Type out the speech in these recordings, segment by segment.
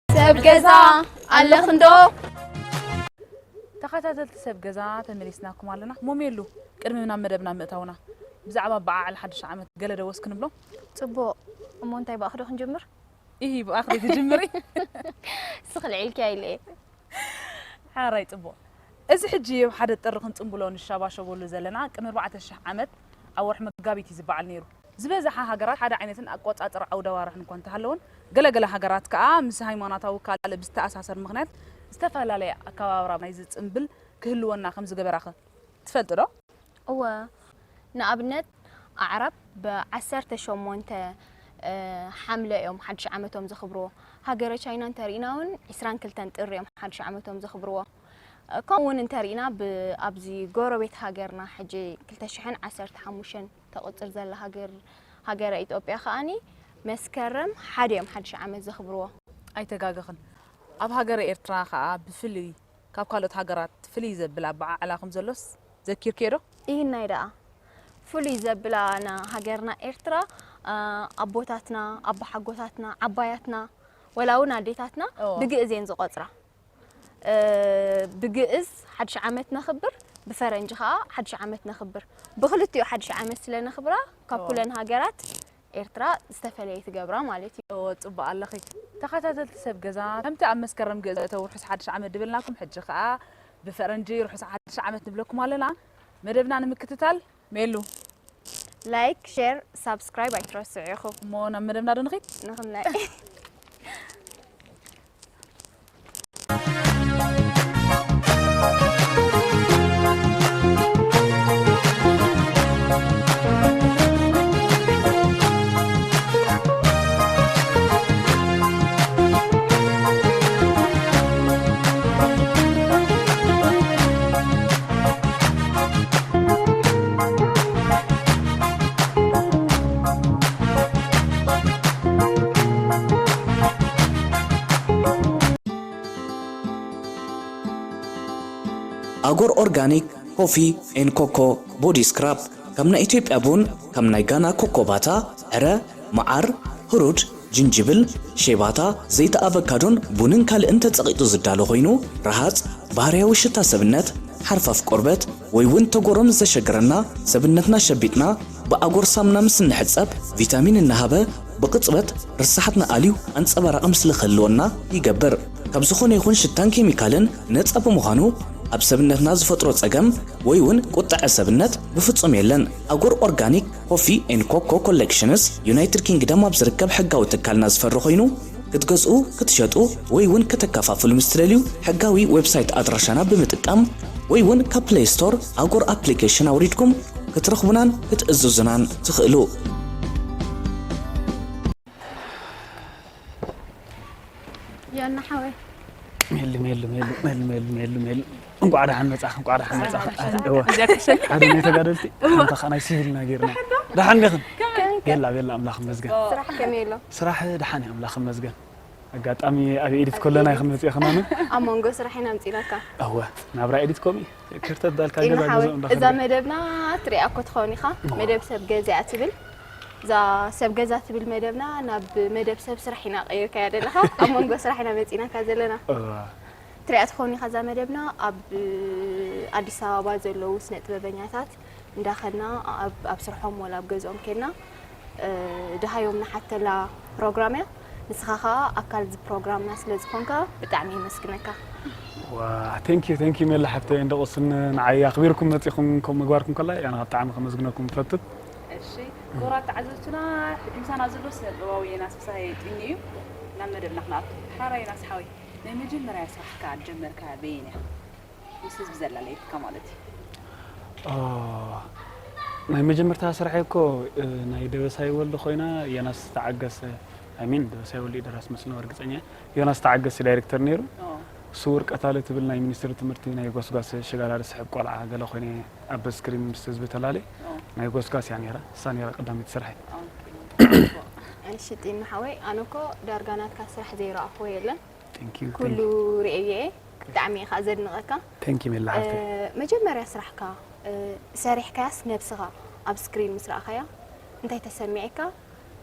ሰብ ገዛ ኣለኽንዶ? ተኸታተልቲ ሰብ ገዛ ተመሊስናኩም ኣለና። ሞሜሉ፣ ቅድሚ ናብ መደብና ምእታውና ብዛዕባ በዓል ሓድሽ ዓመት ገለ ደወስ ክንብሎ? ጽቡቕ። እሞ እንታይ ብኣኽዶ ክንጅምር? ኢሂ፣ ብኣኽዶ ትጅምሪ? ስኽል ዒልኪ ኣይለ። ሓራይ ጽቡቕ። እዚ ሕጂ ኣብ ሓደ ጥሪ ክንጽንብሎ ንሻባሸበሉ ዘለና ቅድሚ ኣርባዕተ ሽሕ ዓመት ኣብ ወርሒ መጋቢት እዩ ዝበዓል ነይሩ። ዝበዝሓ ሃገራት ሓደ ዓይነትን ኣቆጻጽር ዓውደ ኣዋርሕን እኳ እንተሃለወን፣ ገለገለ ሃገራት ከኣ ምስ ሃይማኖታዊ ካልእ ብዝተኣሳሰር ምኽንያት ዝተፈላለየ ኣከባብራ ናይዚ ጽንብል ክህልወና ከም ዝገበራኸ ትፈልጡ ዶ? እወ፣ ንኣብነት ኣዕራብ ብዓሰርተ ሸሞንተ ሓምለ እዮም ሓድሽ ዓመቶም ዘኽብርዎ። ሃገረ ቻይና እንተሪእና እውን ዒስራን ክልተን ጥሪ እዮም ሓድሽ ዓመቶም ዘኽብርዎ። ከምኡ እውን እንተሪእና ብ-፣ ኣብዚ ጎረቤት ሃገርና ሕጂ ክልተ ሽሕን ዓሰርተ ሓሙሽተን ተቑጽር ዘላ ሃገር፣ ሃገረ ኢትዮጵያ ከኣኒ መስከረም ሓደ እዮም ሓድሽ ዓመት ዘኽብርዎ። ኣይተጋገኽን። ኣብ ሃገረ ኤርትራ ከኣ ብፍሉይ ካብ ካልኦት ሃገራት ፍልይ ዘብል ኣበዓዕላ ከም ዘሎስ ዘኪርክዮ ዶ? ኢሂናይ ደኣ። ፍሉይ ዘብላ ና-፣ ሃገርና ኤርትራ፣ ኣ፣ ኣቦታትና፣ ኣባሓጎታትና፣ ዓባያትና፣ ወላ እውን ኣዴታትና እዎ። ብግእዝ እየን ዝቖጽራ። እ፣ ብግእዝ ሓድሽ ዓመት ነኽብር፣ ብፈረንጂ ኸኣ ሓድሽ ዓመት ነኽብር። ብኽልቲኡ ሓድሽ ዓመት ስለ ነኽብራ፣ ካብ እዎ። ኩለን ሃገራት ኤርትራ ዝተፈለየ ትገብራ ማለት እዩ። እዎ፣ ጽቡቕ ኣለኺ። ተኸታተልቲ ሰብ ገዛ፣ ከምቲ ኣብ መስከረም ግእዝ እተው ርሑስ ሓድሽ ዓመት ድበልናኩም፣ ሕጂ ኸኣ ብፈረንጂ ርሑስ ሓድሽ ዓመት ንብለኩም ኣለና። መደብና ንምክትታል ሜሉ። ላይክ፣ ሼር፣ ሳብስክራይብ ኣይትረስዑ ኢኹም። እሞ ናብ መደብና ዶ ንኺድ? ንኽናይ። ኣጎር ኦርጋኒክ ኮፊ ኤን ኮኮ ቦዲ ስክራብ፣ ከም ናይ ኢትዮጵያ ቡን፣ ከም ናይ ጋና ኮኮባታ፣ ዕረ፣ መዓር፣ ህሩድ፣ ጅንጅብል፣ ሼባታ፣ ዘይቲ ኣቨካዶን ቡንን ካልእን ተጸቒጡ ዝዳሎ ኮይኑ፣ ረሃጽ፣ ባህርያዊ ሽታ ሰብነት፣ ሓርፋፍ ቆርበት፣ ወይ እውን ተጎሮ ምስ ዘሸግረና፣ ሰብነትና ሸቢጥና፣ ብኣጎር ሳምና ምስ እንሕጸብ፣ ቪታሚን እናሃበ፣ ብቕጽበት ርሳሓትና ኣልዩ ኣንጸባራቒ ምስሊ ክህልወና ይገብር። ካብ ዝኾነ ይኹን ሽታን ኬሚካልን ነጻ ብምዃኑ፣ ኣብ ሰብነትና ዝፈጥሮ ጸገም ወይ እውን ቁጥዐ ሰብነት ብፍጹም የለን። ኣጎር ኦርጋኒክ ኮፊ ኤን ኮኮ ኮሌክሽንስ ዩናይትድ ኪንግደም ኣብ ዝርከብ ሕጋዊ ትካልና ዝፈሪ ኮይኑ፣ ክትገዝኡ፣ ክትሸጡ ወይ እውን ከተከፋፍሉ ምስ ትደልዩ፣ ሕጋዊ ዌብሳይት ኣድራሻና ብምጥቃም ወይ እውን ካብ ፕሌይ ስቶር ኣጎር ኣፕሊኬሽን ኣውሪድኩም ክትረኽቡናን ክትእዝዙናን ትኽእሉ። ያና ሓወይ። ሜሉ፣ ሜሉ፣ ሜሉ፣ ሜሉ፣ ሜሉ፣ ሜሉ፣ ሜሉ። እንቋዕ ደሓን መጻእኺ፣ እንቋዕ ደሓን መጻእኺ። እዋ። እዚኣ ክሸል። ሓደ ናይ ተጋደልቲ፣ እዋ። ሓንቲ ኸኣ ናይ ሲቪል ነገር ና። ደሓን ዲኽን? ከመይ? ቤላ፣ ቤላ፣ ኣምላኽ ይመስገን። ስራሕ ከመይ ኣሎ? ስራሕ ደሓን እዩ፣ ኣምላኽ ይመስገን። ኣጋጣሚ ኣብ ኤዲት ከለና ኢኽን መጺእኽናና። ኣብ መንጎ ስራሕ ኢና ኣምጺእናካ። እወ፣ ናብራ ኤዲት ኮሚ ክርተት ዳልካ ጢና ገዛ ሓወይ፣ ገዛ እዛ መደብና ትሪኣ እኮ ትኸውን ኢኻ። እወ። መደብ ሰብ ገዛ እያ ትብል። እዛ ሰብ ገዛ ትብል መደብና ናብ መደብ ሰብ ስራሕ ኢና ቀይርካያ ዘለኻ። ኣብ መንጎ ስራሕ ኢና መጺእናካ ዘለና። እወ። ትሪኣ ትኸውን ኢኻ እዛ መደብና ኣብ ኣዲስ ኣበባ ዘለዉ ስነ ጥበበኛታት እንዳኸድና ኣብ፣ ኣብ ስርሖም ወላ ኣብ ገዝኦም ኬድና፣ እ፣ ደሃዮም ንሓተላ ፕሮግራም እያ። ንስኻ ኸኣ ኣካል እዚ ፕሮግራምና ስለ ዝኾንካ ብጣዕሚ የመስግነካ። ዋ፣ ቴንክ ዩ፣ ቴንክ ዩ ሜላ ሓፍተይ፣ እንደ ቁስን ንዓይ ኣኽቢርኩም መጺኹም ከምኡ ምግባርኩም ከላ፣ ኣነ ብጣዕሚ ከመስግነኩም እፈቱ። እሺ፣ ክቡራት ተዓዘብትና፣ ሕጂ ምሳና ዘሎ ስነ ጥበባዊ ዮናስ ፍስሃየ ጢኒ እዩ። ናብ መደብና ክንኣቱ። ሓራይ ዮናስ ሓወይ፣ ናይ መጀመርያ ስራሕካ ዝጀመርካያ በየን እያ? ምስ ህዝቢ ዘላለየትካ ማለት እዩ። ኦ፣ ናይ መጀመርታ ስራሐይ እኮ፣ እ፣ ናይ ደበሳይ ወልዱ ኮይና፣ ዮናስ ተዓገስ፣ I mean፣ ደበሳይ ወልዱ እዩ ደራሲ መስሎ እርግጸኛ እየ። ዮናስ ተዓገስ ዳይሬክተር ነይሩ። ኦ። ስውር ቀታሊ ትብል ናይ ሚኒስትሪ ትምህርቲ ናይ ጎስጓስ ሽጋራ ዝስሕብ ቆልዓ ገለ ኮይነ ኣብ ስክሪን ምስ ህዝቢ ተላልየ ኦ። ናይ ጎስጓስ እያ ነይራ። እሳ ነይራ ቀዳመይቲ ስራሐይ። ኦኬ። እሺ፣ ጢኒ ሓወይ፣ ኣነ እኮ ዳርጋ ናትካ ስራሕ ዘይረኣኽዎ የለን። Thank you, ኩሉ thank you። ርእየ እየ። ብጣዕሚ እየ ከዓ ዘድንቐካ። Thank you ሜላ ሓፍተይ። እ፣ መጀመርያ ስራሕካ፣ እ፣ ሰሪሕካያስ ነብስኻ ኣብ ስክሪን ምስ ረኣኻያ፣ እንታይ ተሰሚዕካ?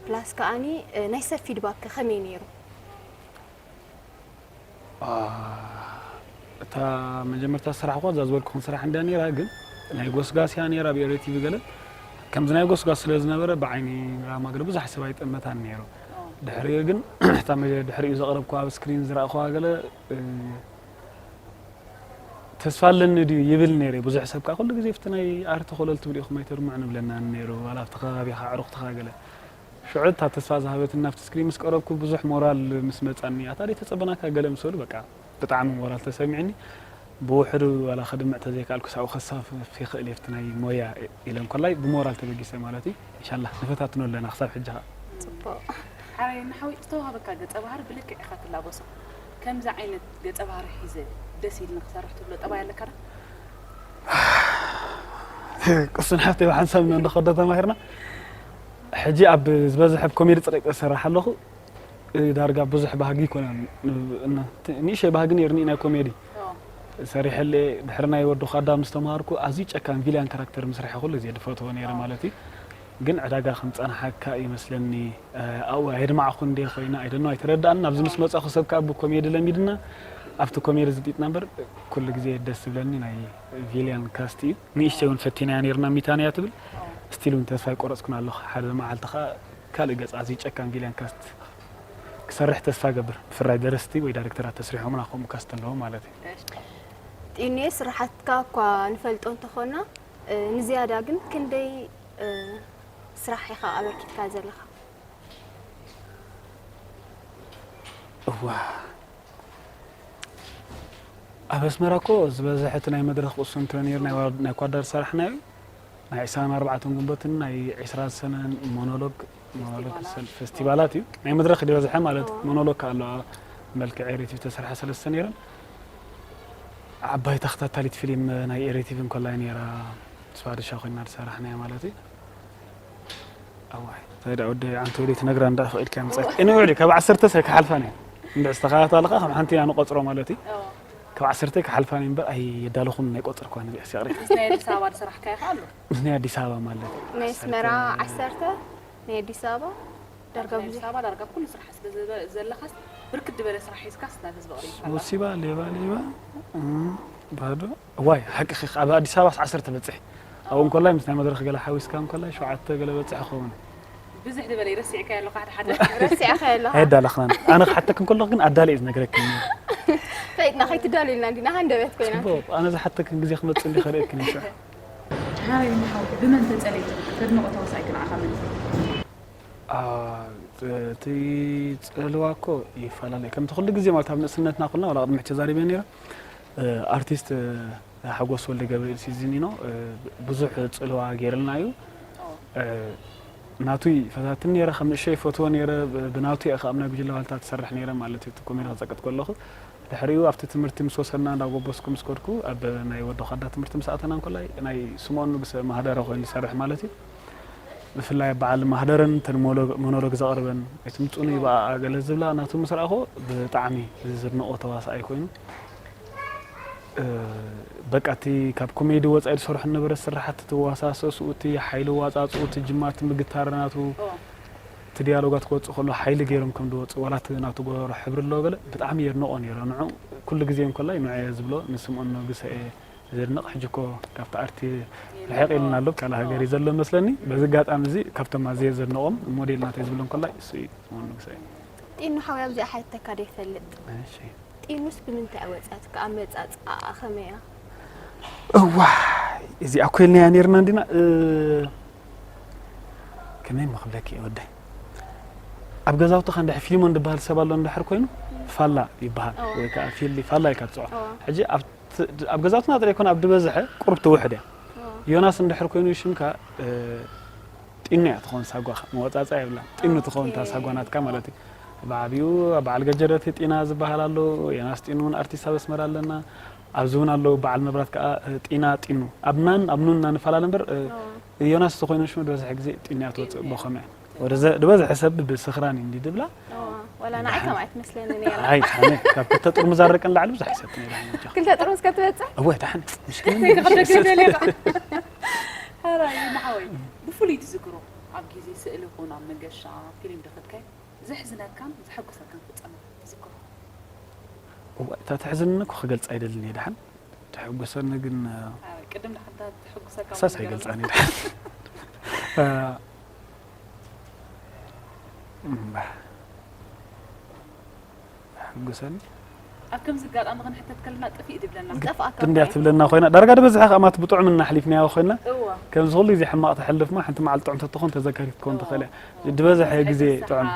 ፕላስ ከኣኒ፣ እ፣ ናይ ሰብ ፊድባክ ከ ከመይ ነይሩ? አ፣ እታ መጀመርታ ዝሰራሕኳ እዛ ዝበልኩኹም ስራሕ እንድያ ነይራ፣ ግን ናይ ጎስጋስ እያ ነይራ ኣብ ኤሪያ ቲቪ ገለ። ከምዚ ናይ ጎስጋስ ስለ ዝነበረ ብዓይኒ ድራማ ገለ ብዙሕ ሰብ ኣይጠመታን ነይሩ። ድሕሪኡ ግን እታ መጀ-፣ ድሕሪኡ ዘቕረብኩ ኣብ ስክሪን ዝረእኹዋ ገለ፣ እ፣ ተስፋ ኣለኒ ድዩ ይብል ነይረ። ብዙሕ ሰብ ከኣ ኩሉ ግዜ ኣብቲ ናይ ኣርቲ ኮለል ትብሉ ኢኹም ኣይተድምዑን እብለና ነይሩ። ዋላ ኣብቲ ከባቢኻ ኣዕሩኽትኻ ገለ። ሽዑ እታ ተስፋ ዝሃበትና ኣብቲ ስክሪን ምስ ቀረብኩ ብዙሕ ሞራል ምስ መጻኒ፣ ኣታ ደይ ተጸበናካ ገለ ምስ በሉ በቃ ብጣዕሚ ሞራል ተሰሚዕኒ። ብውሕዱ ዋላ ከድምዕ ተዘይከኣልኩስ ኣብኡ ከሳፍፍ ይኽእል እየ ኣብቲ ናይ ሞያ ኢለ እንኮላይ ብሞራል ተበጊሰ ማለት እዩ። ኢንሻላህ ንፈታትኖ ኣለና ክሳብ ሕጂ ኸኣ። ጽቡቕ። ሓራይ ንሓወይ ዝተዋህበካ ገጸ ባህሪ ብልክዕ ኢኻ ትላበሶ። ከምዚ ዓይነት ገጸ ባህሪ ሒዘ ደስ ኢልኒ ክሰርሕ ትብሎ ጠባይ ኣለካ ዶ? ቅሱን ሓፍተይ ብሓንሳብ ኢና እንዳኸደ ተማሂርና። ሕጂ ኣብ ዝበዝሕ ኣብ ኮሜዲ ጥራይ ዝሰርሕ ኣለኹ። እ፣ ዳርጋ ብዙሕ ባህጊ ይኮነን። እና፣ ት-፣ ንእሽተይ ባህጊ ነይርኒ ናይ ኮሜዲ። ኦ፣ ሰሪሐለ ድሕሪ ናይ ወዲ ኻዳ ምስ ተማሃርኩ ኣዝዩ ጨካን ቪልያን ካራክተር ምስራሕ ኩሉ ግዜ ድፈትዎ ነይረ ማለት እዩ። ግን ዕዳጋ ከም ጸናሓካ ይመስለኒ። እ፣ ኣብኡ ኣየድማዕኹ እንደ ኮይና ኣይደኖ ኣይተረዳእን። ኣብዚ ምስ መጻኹ ሰብ ከኣ ብኮሜዲ ለሚድና ኣብቲ ኮሜዲ ዝጢጥና እምበር ኩሉ ግዜ ደስ ዝብለኒ ናይ ቪልያን ካስት እዩ። ንእሽተይ እውን ፈቲናያ ነይርና ሚታንያ ትብል። ስቲል እውን ተስፋ ኣይቆረጽኩን ኣለኹ። ሓደ መዓልቲ ከኣ ካልእ ገጽ ኣዝዩ ጨካን ቪልያን ካስት ክሰርሕ ተስፋ ገብር። ብፍላይ ደረስቲ ወይ ዳይሬክተራት ተስሪሖምና ከምኡ ካስት ኣለዎ ማለት እዩ። ጢኑየ ስራሓትካ እኳ ንፈልጦ እንተኾና፣ እ፣ ንዝያዳ ግን ክንደይ፣ እ፣ ስራሕ ኢኻ ኣበርኪትካ ዘለኻ? እዋ ኣብ ኣስመራ እኮ ዝበዝሐ እቲ ናይ መድረኽ ቅሱን እንተ ነይሩ ናይ ዋ-፣ ናይ ኳዳ ዝሰራሕናዮ ናይ ዕስራን ኣርባዕተን ግንቦትን ናይ ዕስራ ሰነን ሞኖሎግ ሞኖሎግ ፌስቲቫላት። ሰል-፣ ፌስቲቫላት እዩ። ናይ መድረኽ ዝበዝሐ ማለት ሞኖሎግ ከኣ ኣለዋ። መልክዕ ኤሪቲቪ ተሰርሓ ሰለስተ ነይረን። ዓባይ ተኸታታሊት ፊልም ናይ ኤሪቲቪ እንኮላይ ነይራ። ስፋድሻ ኮይና ዝሰራሕናያ ማለት እዩ። ኣዋይ እንታይ ደኣ ወደይ ኣንተ ወደይ ትነግራ እንዳ ፈቂድካ ምጻት እኔ ወዲ ካብ ዓሰርተ ሰ ክሓልፋን እየ እንድዕ ዝተኸታተልካ ከም ሓንቲ ኢና ንቆጽሮ ማለት እዩ። ካብ ዓሰርተ ክሓልፋን እየ እምበር ኣይዳለኹን ናይ ቆጽርኳን እዚኣ ሲቕሪ ምስ ናይ ኣዲስ ኣበባ ዝሰራሕካዮ ከ ኣሎ? ምስ ናይ ኣዲስ ኣበባ ማለት እዩ። ናይ ኣስመራ ዓሰርተ፣ ናይ ኣዲስ ኣበባ ዳርጋ ናይ ኣዲስ ብዙሕ። ኣበባ ዳርጋ ኩሉ ስራሕ ስለ ዘበ-፣ ዘለኻስ ብርክት ዝበለ ስራሕ ሒዝካስ ናብ ህዝቢ ቅሪብካ ኣለኻ? ወሲባ ሌባ ሌባ እም፣ ባዶ ዋይ ሓቂ ኺ ኣብ ኣዲስ ኣበባ ዓሰርተ በጽሕ ኣብኡ እንኮላይ ምስ ናይ መድረኽ ገለ ሓዊስካ እንኮላይ ሸውዓተ ገለ በጽሕ ኸውን ብዝሕ ዝበለ ይረሲዕካ ኣለኻ ሓደ ሓደ ረሲዕካ ኣለኻ። ኣየዳለኽናን ኣነ ክሓተክ እንከለኹ ግን ኣዳለ እዩ ዝነግረክን ፈይጥና ከይትዳልዩልና እንዲና ሃንደበት ኮይና። ጽቡቕ ኣነ ዝሓተክን ግዜ ክመጽእ እንዲ ከርእክን ይሽዑ ሓራይ ንሓው ብመን ተጸለይቱ ከተድንቖ ተዋሳኣይ ክንዓኻ መን እዩ? አ፣ እቲ ጽልዋ እኮ ይፈላለ ከምቲ ኩሉ ግዜ ማለት ኣብ ንእስነትና ኩልና ዋላ ቅድሚ ሕጂ ዛሪበ ነይረ እ፣ ኣርቲስት እ፣ ሓጎስ ወልደ ገብርኤል ሲዚኒኖ እ፣ ብዙሕ ጽልዋ ገይርልና እዩ እ፣ ናቱ ይፈታትን ነይረ ከም ንእሸ ይፈትዎ ነይረ ብ- ብናቱ እየ ካብ ናይ ጉጅለ ዋልታ ትሰርሕ ነይረ ማለት እዩ እቲ ኮሜዲ ክጸቅጥ ከለኹ ድሕሪኡ ኣብቲ ትምህርቲ ምስ ወሰና እንዳጎበስኩ ምስ ከድኩ ኣብ ናይ ወዲ ኻዳ ትምህርቲ ምስ ኣተና እንኮላይ ናይ ስምኦን ንጉሰ ማህደረ ኮይኑ ዝሰርሕ ማለት እዩ ብፍላይ በዓል ማህደረን እተን ሞኖሎግ ዘቕርበን ኣይትምፁኒ በኣ ገለ ዝብላ ናቱ ምስ ረኣኹ ብጣዕሚ ዝድንቆ ተዋሳኣይ ኮይኑ በቃ እቲ ካብ ኮሜዲ ወፃኢ ዝሰርሑ ዝነበረ ስራሓት እቲ ዋሳሰስኡ እቲ ሓይሊ ዋፃፅኡ እቲ ጅማር እቲ ምግታር ናቱ እቲ ዲያሎጋት ክወፅእ ከሎ ሓይሊ ገይሮም ከም ዝወፅእ ዋላ እቲ ናቱ ጎረሮ ሕብሪ ኣለዎ ገለ ብጣዕሚ የድንቆ ነይረ ንዑ ኩሉ ግዜ እንኮላይ ንዑ እየ ዝብሎ ንስምኦን ነጉሰ እየ ዘድንቕ ሕጂ እኮ ካብቲ ኣርቲ ርሕቕ ኢልና ኣሎ ካልእ ሃገር እዩ ዘሎ መስለኒ በዚ ኣጋጣሚ እዚ ካብቶም ኣዝየ ዘድንቖም ሞዴል ናተይ ዝብሎም ከላይ እሱ እዩ ስምኦን ነጉሰ እዩ ጢኑ ሓውያ ኣብዚኣ ሓተካ ዶ ይፈልጥ እሺ ጢኑስ ብምንታይ ወፃትካ ኣመፃፅኣ ከመያ እዋ እዚኣ ኮይልናያ ነርና እንዲና እ፣ ከመይ እሞ ክብለኪ እየ ወደይ ኣብ ገዛውትኻ እንድሕር ፊልሞን ዝበሃል ሰብ ኣሎ እንድሕር ኮይኑ ፋላ ይበሃል ወይ ከዓ ፊሊ ፋላ ኢልካ ትፅዖ ሕጂ ኣብ ት- ኣብ ገዛውትና ጥራይ ይኮነ ኣብ ዝበዝሐ ቁሩብ ትውሕድ እያ ዮናስ እንድሕር ኮይኑ ሽምካ እ፣ ጢኑ እያ ትኸውን ሳጓኻ መወፃፃ የብላ ጢኑ ትኸውን እታ ሳጓ ናትካ ማለት እዩ ብዓብኡ በዓል ገጀረቲ ጢና ዝበሃል ኣሎ ዮናስ ጢኑ እውን ኣርቲስት ኣብ ኣስመራ ኣለና ኣብዚ እውን ኣለዉ በዓል መብራት ከዓ እ፣ ጢና ጢኑ ኣብ ናን ኣብ ኑን እናንፈላለ እምበር እ፣ ዮናስ ተኮይኑ ሽሙ ዝበዝሐ ግዜ ጢንያ ትወፅእ ቦኸም እያ ወደዘ ዝበዝሐ ሰብ ብስኽራን እዩ እንዲ ድብላ ዋላ ንዓይ ከምኣ ትመስለኒ ነይራ ኣይ ሓነ ካብ ክልተ ጥርሙዝ ኣረቂ ንላዕሊ ብዙሕ ይሰቲ ነይረ ሓነ ወጃ ክልተ ጥርሙዝ ከትበፅሕ እወ ድሓን ከይተኸደገ ገለ በዓል ሓራይ ንሓወይ ብፍሉይ ትዝክሮ ኣብ ግዜ ስእሊ ይኹን ኣብ መገሻ ፊልም ድኸድካይ ዘሕዝነካን ዘሐጉሰካን ፍጻመ ትዝክሮ? እዋ፣ እታ ተሕዝንኒ እኮ ክገልጻ ኣይደልን እየ። ደሓን ተሐጉሰኒ ግን ኣረ፣ ቅድም ንሓንታ ተሐጉሰካ ክሳስ ነገር ኣሎ? ኣይገልጻን እየ። ደሓን እምባ ተሐጉሰኒ ኣብ ከምዚ ኣጋጣሚ ክንሕተት ከለና ጥፊእ ድብለና። ጠፍኣካ ግድንድያ እኮ እዩ። ትብለና ኮይና፣ ዳርጋ ድበዝሐ ከኣ ማት ብጥዑም እናሕሊፍናዮ ኮይና። እዋ ከምዚ ኩሉ ግዜ ሕማቕ ተሕልፍ ማ ሓንቲ መዓልቲ ጥዑም ተትኾን ተዘካሪት ክትኮን ትኽእል እያ። ድበዝሐ ግዜ ጥዑም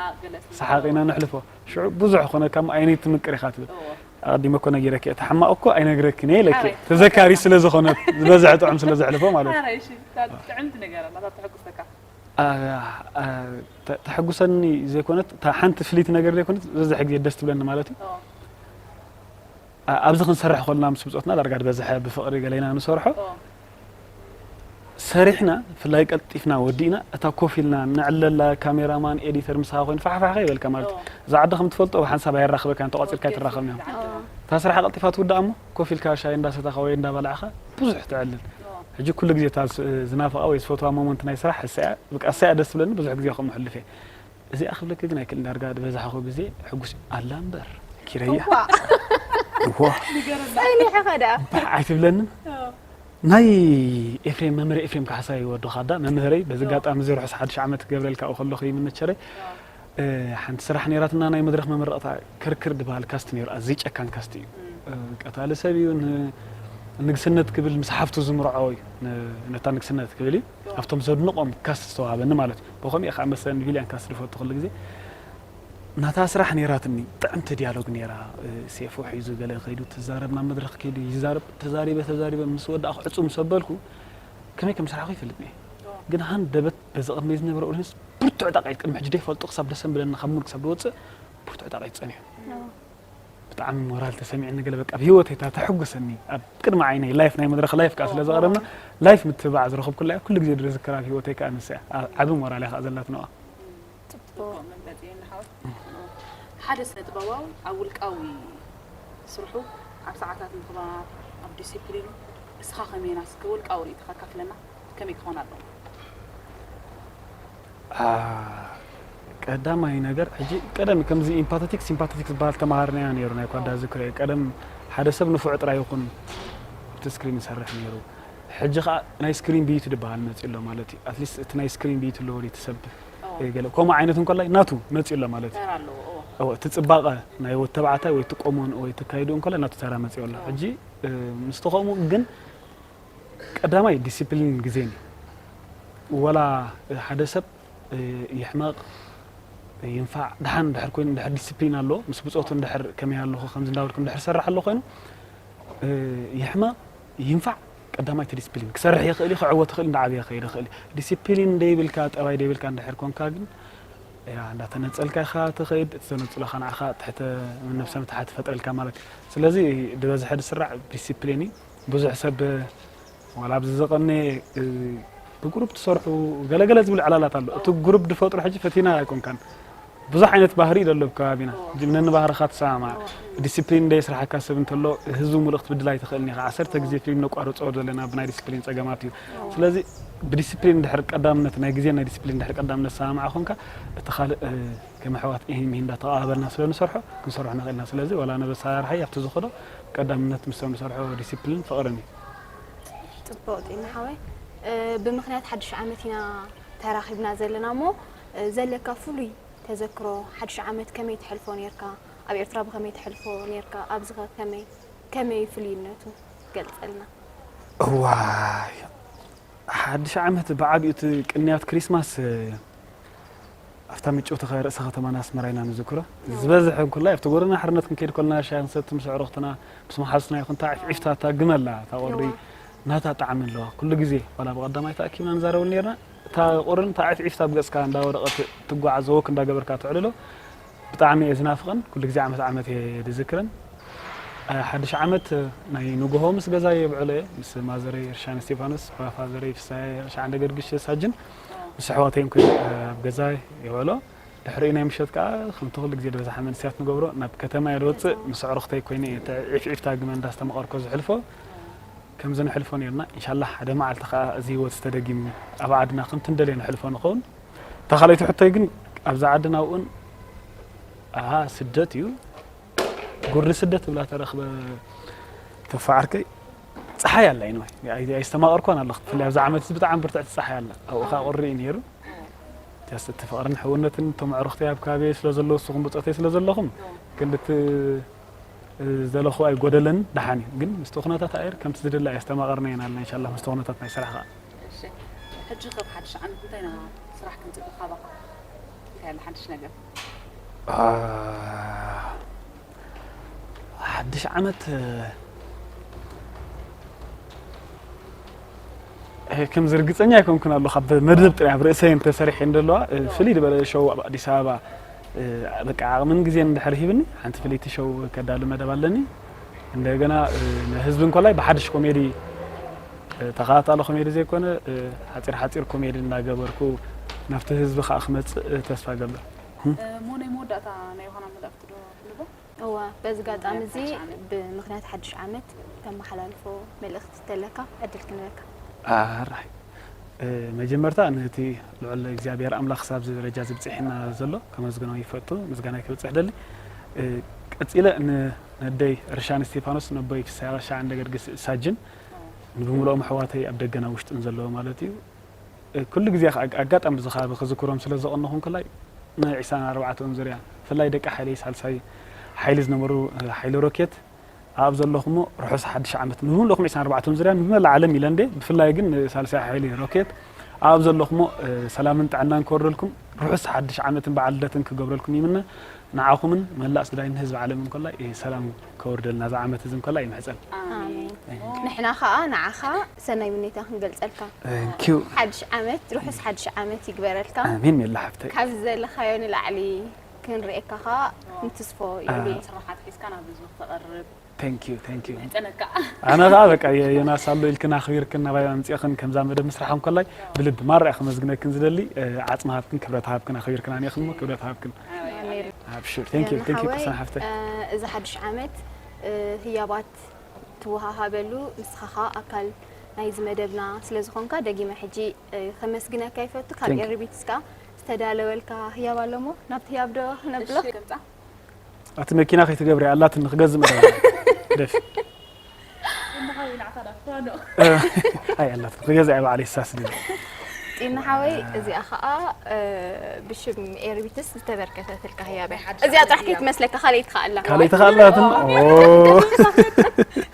ሰሓቕ ኢና ነሕልፎ። ሽዑ ብዙሕ ኮነ ካብ ዓይነይ ትምቅር ኢኻ ትብል። ኣቐዲመ እኮ ነጊረኪ፣ እቲ ሕማቕ እኮ ኣይነግረክን እየ ኢለኪ። ተዘካሪ ስለ ዝኾነት ዝበዝሐ ጥዑም ስለ ዘሕልፎ ማለት እዩ። ኣረ፣ እሺ፣ እታ ጥዕምቲ ነገር ኣላ፣ እታ ተሐጉሰካ። ኣ- ኣ- ተ- ተሐጉሰኒ ዘይኮነት፣ እታ ሓንቲ ፍልይቲ ነገር ዘይኮነት፣ ዝበዝሐ ግዜ ደስ ትብለኒ ማለት እዩ። ኦ፣ ኣ- ኣብዚ ክንሰርሕ ከለና ምስ ብጾትና ዳርጋ ዝበዝሐ ብፍቕሪ ገለ ኢና ንሰርሖ። ኦ፣ ሰሪሕና፣ ብፍላይ ቀልጢፍና ወዲእና፣ እታ ኮፍ ኢልና ነዕለላ፣ ካሜራማን ኤዲተር ምሳኻ ኮይኑ ፋሕፋሕ ከይበልካ ማለት እዩ። ኦ። እዛ ዓዲ ከም ትፈልጦ ብሓንሳብ ኣየራኽበካን፣ ተቋጺርካ ኣይትራኸብን እዮም። ዓዲ። እታ ስራሓ ቀልጢፋ ትውዳእ እሞ ኮፍ ኢልካ ሻሂ እንዳሰታኻ ወይ እንዳበላዕኻ ብዙሕ ተዕልል። ሕጂ ኩሉ ግዜ እታ ዝ- ዝናፍቓ ወይ ዝፈትዋ ሞመንት ናይ ስራሕ እሳ እያ። በቃ እሳ እያ ደስ ትብለኒ፣ ብዙሕ ግዜ ከምኡ ሕልፍ እየ። እዚኣ ክብለኪ ግን ኣይክእልን፣ ዳርጋ ዝበዝሓኹ ግዜ ሕጉስ ኣላ እምበር ኪረያ እዋ እዋ ጸኒሐ ከዳ ባህ ኣይትብለንን። ናይ ኤፍሬም፣ መምህር ኤፍሬም ካሕሳይ ወዲ ኻዳ መምህረይ፣ በዚ ኣጋጣሚ እዚ ርሑስ ሓድሽ ዓመት ክገብረልካ ከለኹ ይምነቸረይ። እ፣ ሓንቲ ስራሕ ነይራትና፣ ናይ መድረኽ መመረቕታ ክርክር ዝበሃል ካስት ነይሩ። ኣዝዩ ጨካን ካስት እዩ። እ፣ ቀታሊ ሰብ እዩ። ን- ንግስነት ክብል ምስ ሓፍቱ ዝምርዖ እዩ። ን- ነታ ንግስነት ክብል እዩ። ኣብቶም ዘድንቖም ካስት ዝተዋሃበኒ ማለት እዩ። ብኸምኡ እየ ከዓ መሰለኒ ቪልያን ካስት ዝፈቱ ኩሉ ግዜ። ናታ ስራሕ ነይራትኒ፣ ጥዕምቲ ዲያሎግ ነይራ። እ፣ ሴፉ ሒዙ ገለ ከይዱ ትዛረብ፣ ናብ መድረኽ ከይዱ ይዛረብ። ተዛሪበ ተዛሪበ ምስ ወዳእኹ ዕጹ ምስ ኣበልኩ ከመይ ከም ስራሕኩ ይፈልጥኒ እየ። ግን ሃንደበት በዚ ቅድመይ ዝነበረ ኦዲየንስ ብርቱዕ ጣቕዒት፣ ቅድሚ ሕጂ ደይፈልጦ ክሳብ ደሰምብለኒ ካብ ሙድ ክሳብ ዝወፅእ ብርቱዕ ጣቕዒት ጸኒሑ። ብጣዕሚ ሞራል ተሰሚዕኒ፣ ገለ በቃ ኣብ ህይወተይ እታ ተሐጉሰኒ ኣብ ቅድሚ ዓይነይ ላይፍ፣ ናይ መድረኽ ላይፍ ከዓ ስለ ዘቕረብና ላይፍ ምትብባዕ ዝረኸብኩላ እያ። ኩሉ ግዜ ዝዝክራ ኣብ ህይወተይ ከዓ ንሳ እያ። ዓ- ዓቢ ሞራል እያ ከዓ ዘላትና። ጽቡቕ መግለጺ እዩ ንሓወት። ሓደ ስነ ጥበባዊ ኣብ ውልቃዊ ስርሑ፣ ኣብ ሰዓታት ምኽባር፣ ኣብ ዲሲፕሊኑ እስኻ ከመይ ኢና እስከ ውልቃዊ ርእይቶኻ ካፍለና፣ ከመይ ክኾን ኣለዎ? አ፣ ቀዳማይ ነገር ሕጂ ቀደም ከምዚ ኢምፓተቲክ ሲምፓተቲክ ዝበሃል ተመሃርናዮ ነይሩ ናይ ኳዳ ዝክሪ። ቀደም ሓደ ሰብ ንፉዕ ጥራይ ይኹን ኣብቲ ስክሪን ይሰርሕ ነይሩ። ሕጂ ከዓ ናይ ስክሪን ቢዩቲ ዝበሃል መፂኡ ኣሎ ማለት እዩ። ኣትሊስት እቲ ናይ ስክሪን ቢዩቲ ኣለዎ ድዩ እቲ ሰብ? ገለ ከምኡ ዓይነት እንኮላይ ናቱ መፂኡ ኣሎ ማለት እዩ። ተራ ኣለዎ። እዎ። እዎ፣ እቲ ፅባቐ ናይ ወዲ ተባዕታይ ወይ እቲ ቆመንኡ ወይ እቲ ኣካይድኡ እንኮላይ ናቱ ተራ መፂኡ ኣሎ። ሕጂ እ፣ ምስቲ ከምኡ ግን ቀዳማይ ዲሲፕሊን ግዜን እዩ። ወላ ሓደ ሰብ እ፣ ይሕመቕ ይንፋዕ፣ ደሓን እንድሕር ኮይኑ፣ እንድሕር ዲሲፕሊን ኣሎ፣ ምስ ብጾቱ እንድሕር ከመይ ኣለኹ ከምዚ እንዳበልኩ እንድሕር ሰርሕ ኣሎ ኮይኑ፣ እ፣ ይሕመቕ ይንፋዕ፣ ቀዳማይ እቲ ዲሲፕሊን ክሰርሕ ይኽእል እዩ፣ ክዕወት ይኽእል፣ እንዳዓበየ ክኸይድ ይኽእል እዩ። ዲሲፕሊን ደይብልካ፣ ጠባይ ደይብልካ እንድሕር ኮንካ ግን፣ ያ፣ እንዳተነጸልካ ኢኻ ትኸይድ፣ እቲ ዘነጽሎኻ ንዓኻ ትሕተ ነብሰ ምትሓት ይፈጥረልካ ማለት እዩ። ስለዚ ዝበዝሐ ዝስራዕ ዲሲፕሊን እዩ። ብዙሕ ሰብ ዋላ ኣብዚ ዝቐነ፣ እ፣ ብግሩፕ ትሰርሑ ገለገለ ዝብል ዕላላት ኣሎ። እቲ ግሩፕ ዝፈጥሮ ሕጂ ፈቲና ኣይኮንካን። ብዙሕ ዓይነት ባህሪ እዩ ዘሎ ኣብ ከባቢና። ሕጂ ነንባህርኻ ትሰማማዕ። ዲሲፕሊን እንደ ስራሕካ ሰብ እንተሎ ህዝቢ ሙሉእ ክትብድል ኣይትኽእልን ኢኻ። ዓሰርተ ግዜ ፊልም ነቋርጾ ዘለና ብናይ ዲሲፕሊን ጸገማት እዩ። ስለዚ ብዲሲፕሊን እንድሕር ቀዳምነት፣ ናይ ግዜ ናይ ዲሲፕሊን እንድሕር ቀዳምነት ሰማማዕ ኮንካ፣ እቲ ካልእ፣ እ፣ ከም ኣሕዋት ኢሂን ሚሂን እንዳተቐባበልና ስለ ንሰርሖ፣ ክንሰርሖ ንኽእል ኢና። ስለዚ ዋላ ነበሳርሓይ ኣብቲ ዝኸዶ ቀዳምነት ምስ ንሰርሖ ዲሲፕሊን ፍቕርን እዩ። ጽቡቕ ጢና ሓወይ። እ፣ ብምኽንያት ሓድሽ ዓመት ኢና ተራኺብና ዘለና እሞ፣ እ፣ ዘለካ ፍሉይ ተዘክሮ፣ ሓድሽ ዓመት ከመይ ትሕልፎ ኔርካ? ኣብ ኤርትራ ብኸመይ ትሕልፎ ኔርካ? ኣብዚ ኸ ከመይ፣ ከመይ እዩ ፍሉይነቱ? ገልጸልና። እዋይ፣ ሓድሽ ዓመት ብዓቢኡ እቲ ቅንያት ክሪስማስ፣ እ፣ ኣብታ ምጭውቲ ኸ-፣ ርእሰ ከተማና ኣስመራ ኢና ንዝክሮ። ዝበዝሐ እንኮላይ ኣብቲ ጎደና ሓርነት ክንከይድ ከለና ሻሂ ክንሰቲ ምስ ኣዕሩኽትና፣ ምስ መሓዙትና ይኹን፣ እታ ዒፍዒፍታ፣ እታ ግመላ፣ እታ ቁሪ ናታ ጣዕሚ ኣለዋ። ኩሉ ግዜ ዋላ ብቐዳማይ ተኣኪብና ንዛረበሉ ኔርና። እታ ቁርን እታ ዒፍዒፍታ ኣብ ገጽካ እንዳወደቐት ትጓዓዝ፣ ወክ እንዳገበርካ ተዕልሎ። ብጣዕሚ እየ ዝናፍቐን፣ ኩሉ ግዜ ዓመት ዓመት እየ ዝዝክረን። እ፣ ሓድሽ ዓመት፣ እ፣ ናይ ንግሆ ምስ ገዛይ የብዕሎ እየ፣ ምስ ማዘረይ ርሻን እስቴፋኖስ፣ ፋዘረይ ፍሳየ፣ ርሻ ዓንደ ገርግሽ ሳጅን፣ ምስ ኣሕዋተይን ኮይነ፣ እ፣ ኣብ ገዛይ የብዕሎ። ድሕሪኡ ናይ ምሸት ከኣ ከምቲ ኩሉ ግዜ ዝበዝሓ መንእሰያት ንገብሮ፣ ናብ ከተማ እየ ዝወጽእ፣ ምስ ኣዕሩኽተይ ኮይነ እየ፣ እቲ ዒፍዒፍታ ግመ እንዳስተማቐርኮ ዘሕልፎ። ከምዚ ነሕልፎ ኔርና። ኢንሻላህ ሓደ መዓልቲ ከኣ እዚ ህይወት ዝተደጊሙ ኣብ ዓድና ከምቲ እንደልዮ ነሕልፎ ንኸውን። እታ ካልኣይቲ ሕቶይ ግን ኣብዛ ዓድና ኣብኡን ኣሃ ስደት እዩ። ጉርዲ ስደት ብላ ተረኽበ ተፋዓርከይ። ጸሓይ ኣላ እዩ ንዋይ ኣይስተማቐርኳን ኣለኹ። ብፍላይ ኣብዚ ዓመት እዚ ብጣዕሚ ብርትዕቲ ጸሓይ ኣላ። ኣብኡ ከዓ ቁሪ እዩ ነይሩ። ጃስት እቲ ፍቕርን ሕውነትን እቶም ኣዕሩኽተይ ኣብ ከባቢየ ስለ ዘለዉ ንስኹም ብጾተይ ስለ ዘለኹም ክንድቲ ዘለኹ ኣይጎደለን። ደሓን እዩ ግን ምስቲ ኩነታት ኣየር ከምቲ ዝድለ ኣየስተማቐርናየን ኣለና። ኢንሻላህ ምስቲ ኩነታት ናይ ስራሕ ከዓ እሺ ሕጂ ካብ ሓድሽ ዓመት እንታይ ኢና ስራሕ ክንጽበ ካባኻ? እንታይ ኣለ ሓድሽ ነገር? ሓድሽ ዓመት ከም ዝርግፀኛ ኣይኮንኩን ኣለኹ። ኣብ መድብ ጥራይ ኣብ ርእሰይ እንተሰሪሐ እንደለዋ ፍልይ ዝበለ ሸው ኣብ ኣዲስ ኣበባ በቃ ዓቕምን ግዜን እንድሕር ሂብኒ ሓንቲ ፍልይቲ ሸው ከዳሉ መደብ ኣለኒ። እንደገና ንህዝቢ እንኮላይ ብሓድሽ ኮሜዲ ተኸታታሊ ኮሜዲ ዘይኮነ ሓፂር ሓፂር ኮሜዲ እናገበርኩ ናብቲ ህዝቢ ከዓ ክመፅእ ተስፋ ገብር። ሞነይ መወዳእታ ናይ ዮሃና መልእኽቲ ዶ ትልቦ? እወ በዚ ጋጣሚ እዚ ብምክንያት ሓድሽ ዓመት ተመሓላልፎ መልእኽቲ ተለካ ዕድል ክንበካ። ኣራይ መጀመርታ ነቲ ልዑል እግዚኣብሔር ኣምላኽ ክሳብ እዚ ደረጃ ዝብፅሕና ዘሎ ከመስግኖ ይፈቱ ምስጋና ክብፅሕ ደሊ። ቀፂለ ነደይ ርሻን እስቴፋኖስ ነቦይ ፍስሃ ሻ እንደ ገርግስ ሳጅን ንብምልኦም ኣሕዋተይ ኣብ ደገና ውሽጥን ዘለዎ ማለት እዩ። ኩሉ ግዜ ኣጋጣሚ እዚ ከባቢ ክዝክሮም ስለ ዘቐነኹ እንከላይ ናይ ዒስራን ኣርባዕተን ዙርያ ብፍላይ ደቂ ሓይሊ ሳልሳይ ሓይሊ ዝነበሩ ሓይሊ ሮኬት ኣብ ዘለኹሞ ርሑስ ሓድሽ ዓመት ንብምልእኹም ዒስራን ኣርባዕተን ዙርያ ንመላእ ዓለም ኢለ እንዴ ብፍላይ ግን ንሳልሳይ ሓይሊ ሮኬት ኣብ ዘለኹሞ ሰላምን ጥዕናን ክወርደልኩም ርሑስ ሓድሽ ዓመትን በዓል ልደትን ክገብረልኩም ይምነ። ንዓኹምን መላእ ስድራይ ንህዝቢ ዓለም እንኮላይ ሰላም ከወርደልና እዚ ዓመት እዚ እንኮላይ ይምሕፀን። ኣሜን። ንሕና ከዓ ንዓኻ ሰናይ ምኔታ ክንገልፀልካ። Thank you። ሓድሽ ዓመት ርሑስ ሓድሽ ዓመት ይግበረልካ። ኣሜን ሜላ ሓፍተይ። ካብዚ ዘለኻዮ ንላዕሊ ክንርእየካ ከዓ ንትስፎ ይብል። ስራሓት ሒዝካ ናብ ህዝቢ ክተቐርብ Thank you thank you። ይምሕፀነካ። ኣነ ከዓ በቃ የ- ዮናስ ኣሎ ኢልክን ኣኽቢርክን ናባይ ኣምፂእኽን ከምዛ መደብ ምስራሕ እንኮላይ ብልቢ ማራ እየ ከመስግነክን ዝደሊ። ዓፅሚ ሃብክን ክብረት ሃብክን ኣኽቢርክን ኣኒእኽን እሞ ክብረት ሃብክን። ኣብሽር thank you thank you ቅሰን ሓፍተይ። እዚ ሓድሽ ዓመት ህያባት ትወሃሃበሉ ንስኻ ከዓ ኣካል ናይዚ መደብና ስለ ዝኾንካ ደጊመ ሕጂ ከመስግነካ ይፈቱ። ካብ ኤሪቢትስ ከዓ ዝተዳለወልካ ህያብ ኣሎ እሞ ናብቲ ህያብ ዶ ክነብሎ? ከምፃ ኣቲ መኪና ከይትገብሪ ኣላትኒ ክገዝእ መደብ ደፊ እንድኻ ወይ ንዓኻ ዳ ፋኖ ኣይ ኣላትኒ ክገዝእ እየ ባዕለይ ሳስኒ ጢና ሓወይ እዚኣ ከዓ ብሽም ኤሪቢትስ ዝተበርከተትልካ ህያብ እያ። እዚኣ ጥራሕ ከይትመስለካ ካልኣይቲ ከዓ ኣላ። ካልኣይቲ ከዓ ኣላትን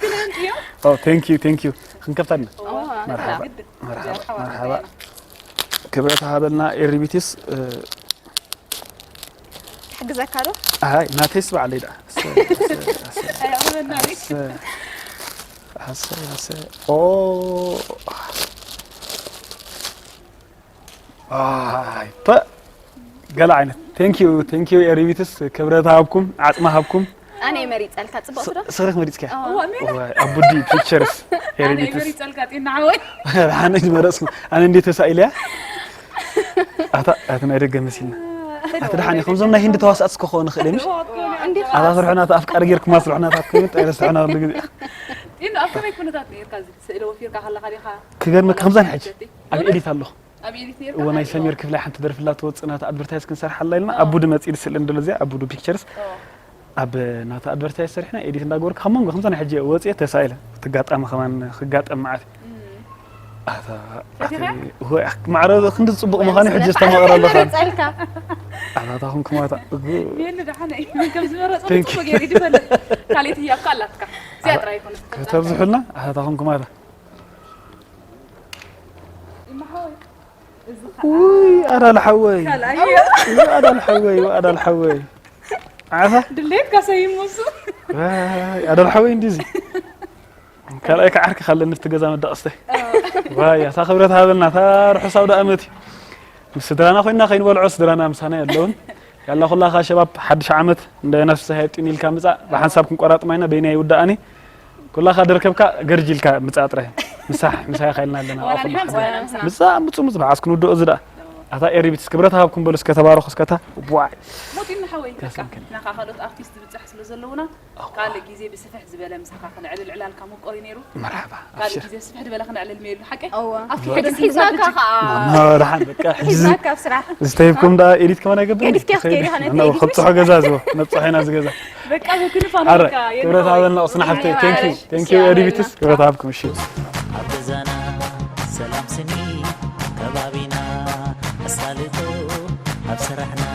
ክልንድዮ thank you thank you ክንከፍታ ድና እዋ፣ መርሓባ ግድ መርሓባ መርሓባ ክብረት ሃበልና ኤሪቢትስ ትሕግዘካ ዶ? ኣይ ናተይስ ባዕለይ ደኣ ኣሰ- ኣሰ- ኣሰ- ኣይ ኣበበና ኣሰ- ኣሰ- ኣሰ- ኦ ኣይ ፐ ገለ ዓይነት thank you thank you ኤሪቢትስ ክብረት ሃብኩም ዓፅሚ ሃብኩም ኣነ እየ መሪፀልካ ፅቡቅ ስዶ? ስኽሪክ መሪፅኪያ እዋ፣ ሜላ። ኣቡዲ ፒክቸርስ ኣነ ኤሪቢትስ መሪፀልካ ጢና ሓወይ ኣነ ዝመረፅኩ ኣነ እንዴት ተሳኢለያ ኣታ ኣቲ ናይ ደገ መሲልና ኣቲ ደሓን እዩ ከምዞም ናይ ህንዲ ተዋሳእቲ እስከ ክኾኑ ይኽእል እዩ እንዲኻ ኣታ ስርሑና ኣቲ ኣፍቃሪ ጌርኩማ ስርሑና ኣታ ኮይኑ ጠይረ ስርሑና ኩሉ ግዜ ጢና ኣብ ከመይ ኩነታት ነርካ እዚ ስእሊ ወፊርካ ከለካ ዲኻ ክገርመካ ከምዛ ናይ ሕጂ ኣብ ኤዲት ኣለኹ ኣብ ኤዲት ነርካ እዎ ናይ ሰሚር ክፍላይ ሓንቲ ደርፊ ላ ትወፅእ ናታ ኣድቨርታይዝ ክንሰርሓ ኣላ ኢልና ኣቡዲ መፂኡ ስእሊ እንደሎ እዚኣ ኣቡዱ ፒክቸርስ ኣብ ናታ ኣድቨርታይዝ ሰሪሕና ኤዲት እንዳገበርኩ ካብ መንጎ ከምዛ ናይ ሕጂ ወፅየ ተሳኢለ ትጋጣሚ ከማን ክጋጠም መዓት ኣታ ኣቲ ወይ ኣክ- ማዕረ ክንዲ ፅቡቅ ምዃኑ ሕጂ ዝተማቕረ ኣለኻ ጸልካ ኣታታኹም ክማታ የለ ደሓነ እዩ ከም ዝመረፀ Thank you. ፅቡቅ ገይሩ ይፈልጥ ካልእቲ ህያብካ ኣላትካ እዚኣ ጥራይ ይኮነ ከተብዝሑልና ኣታታኹም ክማታ ይመሓወይ እዚ ውይ ኣዳል ሓወይ ካልኣየ ውይ ኣዳል ሓወይ ውይ ኣዳል ሓወይ ዓፋ ድሌትካ ሰይሙሱ ዋይ ኣዳል ሓወይ እንዲዚ ካልኣይ ከዓርኪ ካለ ንፍቲ ገዛ መዳቕስተ ዋይ ኣታ ክብረት ሃበልና እታ ርሑስ ኣውደ ኣመት እዩ ምስ ስድራና ኮይና ከይንበልዖ ስድራና ምሳና የለውን ያላ ኩላኻ ሸባብ ሓድሽ ዓመት እንደ ነፍሲ ሃይጢን ኢልካ ምጻእ ብሓንሳብ ክንቆራጥማ ኢና በይና ይውዳእኒ ኩላኻ ደርከብካ ገርጅ ኢልካ ምጻእ ጥራይ ምሳሕ ምሳይ ኻይልና ኣለና ዋላ ንሓንሳብ ኢና ምሳና። ምጻእ ምጹ ምጽ ብዓስ ክንውድኦ እዚ ደኣ ኣታ ኤሪቢትስ ክብረት ሃብኩም በሉ እስከ ተባረኹ እስከታ። ዋይ ሞቲና ሓወይ በቃ ናኻ ካልኦት ኣርቲስት ዝብጻሕ ስለ ዘለውና ካልእ ግዜ ብስፍሕ ዝበለ ምሳኻ ክነዕልል ዕላልካ ምቁር እዩ ነይሩ። መርሓባ ካልእ ኣብሽር። ግዜ ስፍሕ ዝበለ ክነዕልል መይሉ ሓቂ እወ ኣብቲ ሕጂ ሒዝናካ ከዓ ማማ ደሓን በቃ ሕጂ ሒዝናካ ኣብ ስራሕ ዝተሂብኩም ደኣ ኤዲት ከማን ኣይገብር ኤዲት ከፍ ከይዲ ከነ ከብፅሖ ገዛ ዝቦ ነብፅሖ ኢና ዝገዛ በቃ በኩሉ ኣረ ፋኖካ ክብረት ሃበልና ቁስና ሓፍተይ thank you thank you ኤሪቢትስ ክብረት ሃብኩም እሺ ኣብ ገዛና ሰላም ስኒ ከባቢና ኣሳልጦ ኣብ ስራሕና